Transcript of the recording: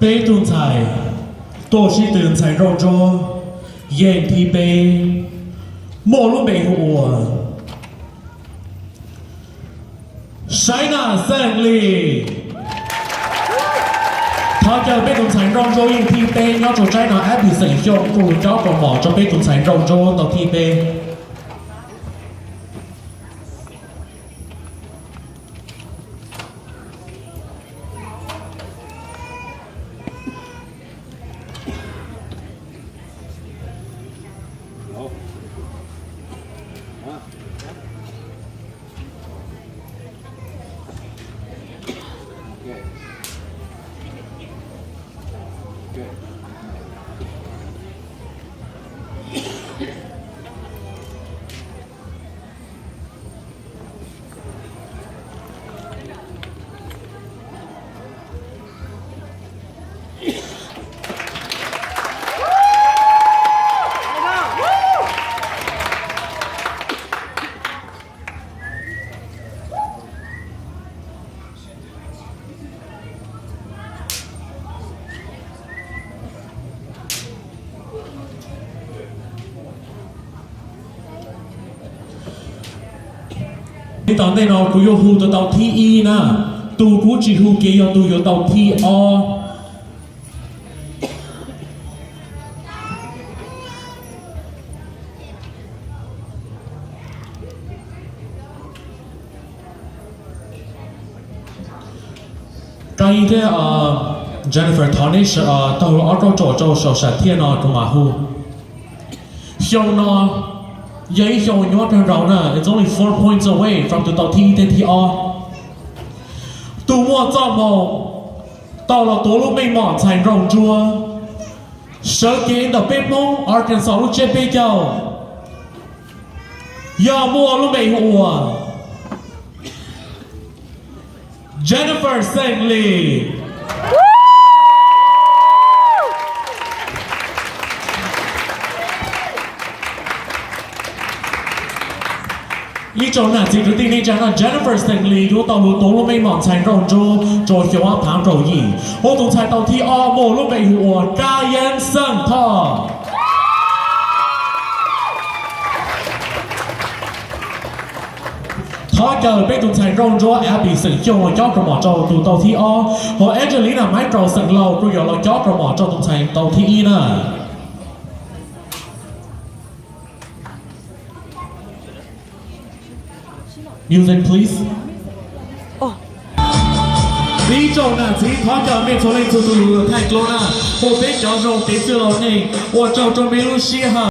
Peb tug ntxhais tuaj sib tw ntxhais nraug ntsuab yeej thib peb muaj lub npe hu ua Saib Nas Xeem Lis. Thov caw peb tus ntxhais nraug ntsuab yeej thib peb nyob rau tsaib no Ab Pis Xeem Xyooj tuaj lug cob rau mom rau peb tus ntxhais nraug ntsuab tau thib peb. Ib tom ntej no kuv yuav hu tus tau thib ib na, tus kuv tsis hu kiag yog tus yuav tau thib ob. Kab Yeej thiab Jennifer, thov neb taug ob rab tsom rau saum sam thiaj no kuv mam hu. Xyoo no yog ib xyoo nyuaj kawg nkaus na, it's only four points away from tus tau thib ib thiab thib ob. Tus muaj txoj hmoo tau los tuav lub meej mom ntxhais nraug ntsuab sawv kev ntawm peb Hmoob Arkansas lub tsiab peb caug yog muaj lub npe hu ua Jennifer Xeem Lis. Ib tsoom nam txiv kwv tij neej tsa, no Jennifer Xeem Lis yuav tau lug tuav lub meej mom ntxhais nraug ntsuab rua xyoo ob phav kaum yim. Hu tus ntxhais tau thib ob muaj lub npe hu ua Kab Yeej Xeem Thoj. Thov caw peb tus ntxhais nraug ntsuab Ab Pis Xeem Xyooj los cob rau mom rau tus tau thib ob, hos Angelina Maiv Rau Xeem Laus kuj yuav los cob rau mom rau tus ntxhais tau thib ib na. Music, please. Ib tsoom nam txiv, thov caw mej txhua leej txhua tus lug thaij dlua na, hu peb cov zoo kev txwj laus neeg, ua tsaug rau mej lub sij hawm.